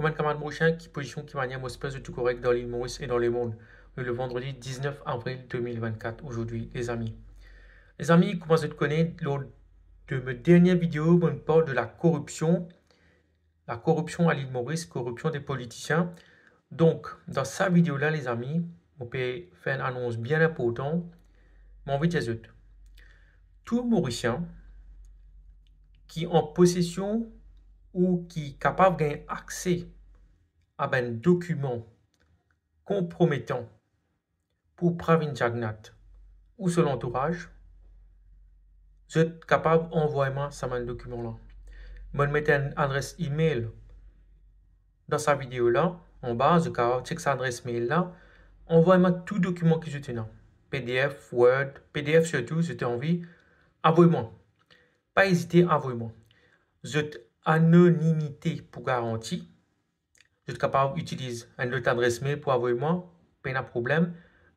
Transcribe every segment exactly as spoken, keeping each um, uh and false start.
Kouma enn kamarad Morisien, ki pozision, ki manier mo espere zot tou korek dan Lil Moris e dan lemond. Nou le vandredi diznef avril de mil vennkat azordi, lezami. Lezami, kouma zot kone, lor de mo dernie video, mo'nn parl de lakoripsion, lakoripsion a Lil Moris, koripsion de politisien. Donk, dan sa video la, lezami, mo pe fer enn anons bien inportan. Mo anvi dir zot, tou Morisien ki an posesion ou ki kapav gagn akse a bann dokiman konprometan pou Pravin Jagannath ou so lantouraz, zot kapav anvway mwa sa bann dokiman la. Mo'nn met enn adres email dan sa video la, anba, zot kapav chek sa adres mail la, anvway mwa tou dokiman ki zot ena, P D F, Word, P D F sirtou, zot anvi, anvway mwa. Pa ezite, anvway mwa. Zot anonimite pou garanti. Zot kapav itiliz enn lot adres mail pou anvway mwa, pena problem.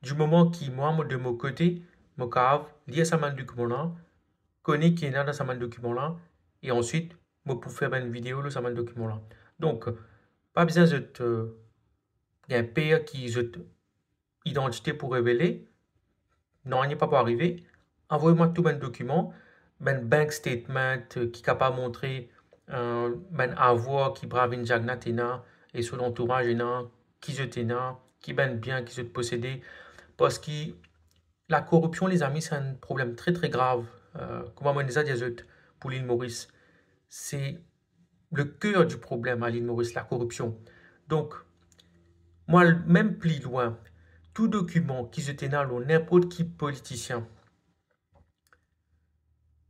Dimoman ki mwa, mo de mo kote, mo kapav lir sa bann dokiman la, kone ki ena dan sa bann dokiman la, e answit, mo pou fer bann video lor sa bann dokiman la. Donk, pa bizin zot, euh, gagn per ki zot idantite pou revele, nanye pa pou arive. Anvway mwa tou bann dokiman, bann bank statement, euh, ki kapav montre, euh, bann avwar ki Pravin Jagannath ena e so lantouraz ena, ki zot ena, ki bann bien ki zot posede. Parski lakoripsion, lezami, se enn problem tre, tre grav. Euh, kouma mo'nn deza dir zot, pou Lil Moris, se le ker di problem a Lil Moris, lakoripsion. Donk, mo al mem pli lwin, tou dokiman ki zot ena lor ninport ki politisien.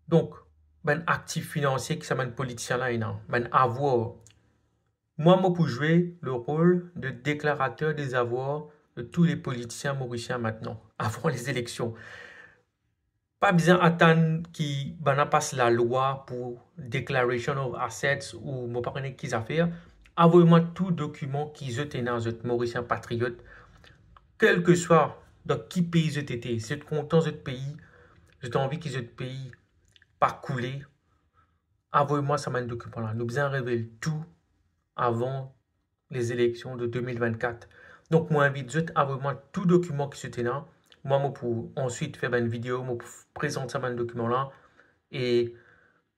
Donk, bann aktif finansie ki sa bann politisien la ena, bann avwar. Mwa, mo pou zwe le rol de deklarater dezavwar de tou le politisien morisien mintnan, avan lezileksion. Pa bizin atann ki banna pas lalwa pou declaration of assets ou mo pa kone ki zafer. Anvway mwa tou dokiman ki zot ena, zot Morisien patriot, kelseswa dan ki pei zot ete. Si zot kontan zot pei, zot anvi ki zot pei pa koule, anvway mwa sa bann dokiman la. Nou bizin revel tou avan lezileksion de de mil vennkat. Donk, mo invit zot, anvway mwa tou dokiman ki zot ena. Mwa, mo pou answit fer bann video, mo pou prezant sa bann dokiman la. E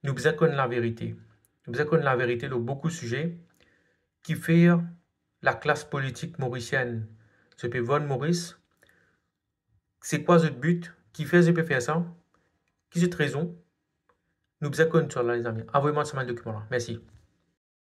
nou bizin konn laverite. Nou bizin konn laverite lor boukou size. Kifer laklas politik morisienn, zot pe vann Moris? Se kwa zot bit? Kifer zot pe fer sa? Ki zot rezon? Nou bizin konn sa la, lezami. Anvway mwa sa bann dokiman la. Mersi.